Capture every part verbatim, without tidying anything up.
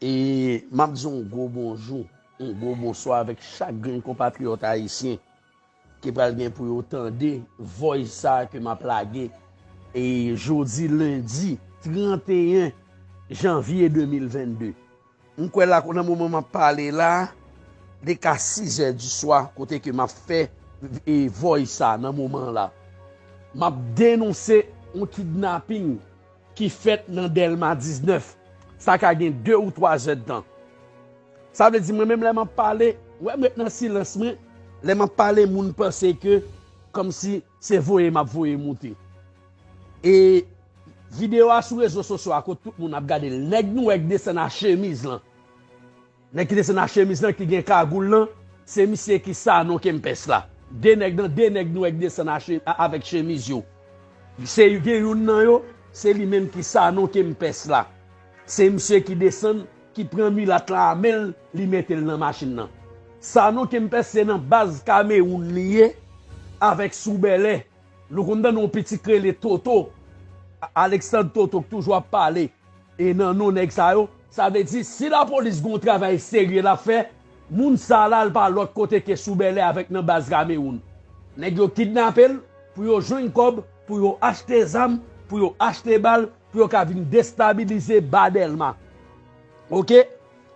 E m ap di yon gwo bonjou, yon gwo bonswa avèk chak grenn konpatriyòt ayisyen ki pral gen pou yo tande voice sa ke m ap lage. E jodi lendi trannteyen janvye de mil vennde. M kwè la, nan moman m ap pale la, li ka sizè di swa, kote ke m ap fè, e, voice sa nan moman la. M ap denonse yon kidnaping ki fèt nan Dèlma diznèf. Sa ka gen de ou twa zèdtan. Sa vle di, mwen menm, lè m ap pale, w wè m ret nan silans mwen, lè m ap pale, moun panse ke kòmsi se voye m ap voye moute. E videyo a sou rezo sosyo a, kote tout moun ap gade l, nèg nou wè k desann a chemiz lan. Nèg ki desann a chemiz lan, ki gen kagoul lan, se misye ki Sanon Kempès la. De nèg nan, de nèg nou wè k desann a che-, a-, avèk chemiz yo. Se gen youn nan yo, se li menm ki Sanon Kempès la. Se misye ki desann, ki pran milat la a men l, li mete l nan machin nan. Sanon Kempès se nan baz Kamewoun li ye, avèk Sou Bèlè. Nou konn tande yon pitit k rele Toto, A-, Alexandre Toto, k toujou ap pale, e nan non nèg sa yo. Sa vle di, si lapolis gen yon travay serye l ap fè, moun sa la, l pa lòt kote ke Sou Bèlè avèk nan baz Kamewoun. Nèg yo kidnape l pou yo jwenn kòb, pou yo achte zam, pou yo achte bal, pou yo ka vin destabilize ba Dèlma. Oke?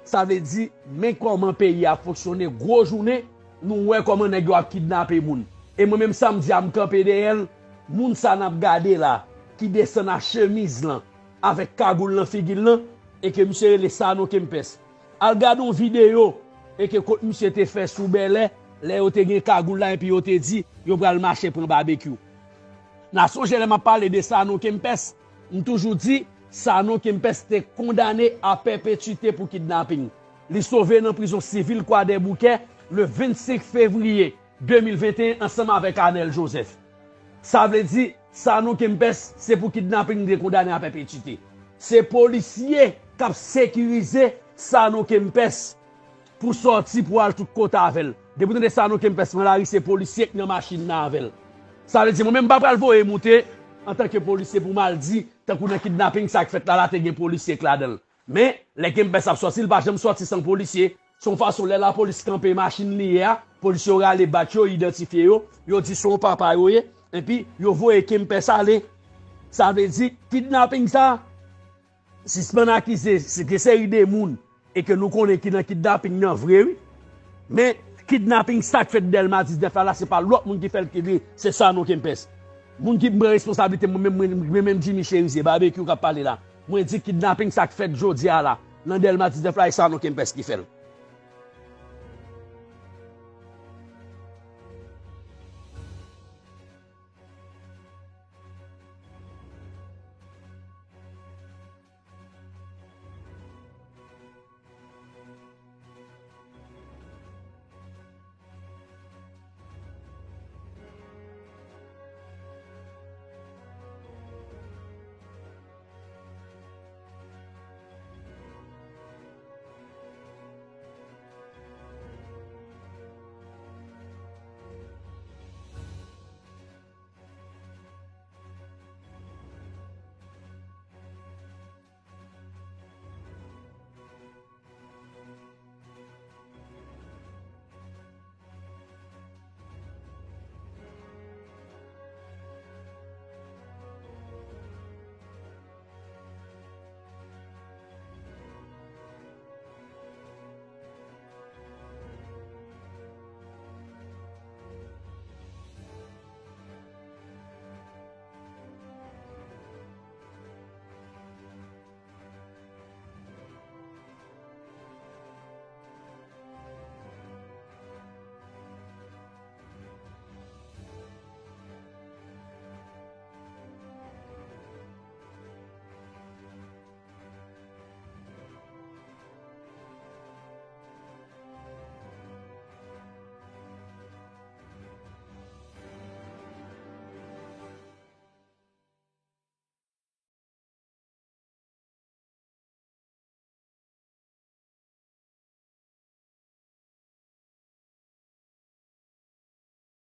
Sa vle di, men kòman peyi a fonksyone, gwo jounen, nou wè kòman nèg yo ap kidnape moun. E mwen menm, samdi a, m kanpe dèyè l, moun sa n ap gade la, ki desann a chemiz lan, avèk kagoul nan figi l lan, e ke misye rele Sanon Kempès. Al gade yon videyo, e ke kot misye te fè Sou Bèlè, lè yo te gen kagoul la, epi yo te di, yo pral mache pran babekyou. N a sonje lè m ap pale de Sanon Kempès, m toujou di, Sanon Kempès te kondane a pèpetwite pou kidnaping. Li sove nan prizon sivil Kwadèboukè le vennsenk fevriye de mil venteyen ansanm avèk Anèl Jozèf. Sa vle di, Sanon Kempès, se pou kidnaping li te kondane a pèpetwite. Se polisye k ap sekirize Sanon Kempès pou sòti, pou al tout kote avè l. Depi w tande Sanon Kempès pran lari, se polisye k nan machin nan avè l. Sa vle di, mwen menm, m pa pral voye moute antanke polisye pou m al di, tankou nan kidnaping sa k fèt la, la te gen polisye k ladan l. Men, lè Kempès ap sòti, li pa janm sòti san polisye. Se yon fason, lè lapolis kanpe machin li ye a, polisye yo rale badj yo, idantifye yo, yo di se yon papa yo ye, epi yo voye Kempès ale. Sa vle di, kidnaping sa, sispann akize, se gen seri de moun, e ke nou konnen ki nan kidnaping nan vre, wi. Men, kidnaping sa k fèt Dèlma diznèf la, la, se pa lòt moun ki fè l, ki li, se Sanon Kempès. Moun ki pran responsablite, mwen menm, mwen, mwen menm Jimmy Cherizier, Babekyou k ap pale la. Mwen di kidnaping sa k fèt jodi a la, nan Dèlma diznèf la, e Sanon Kempès ki fè l.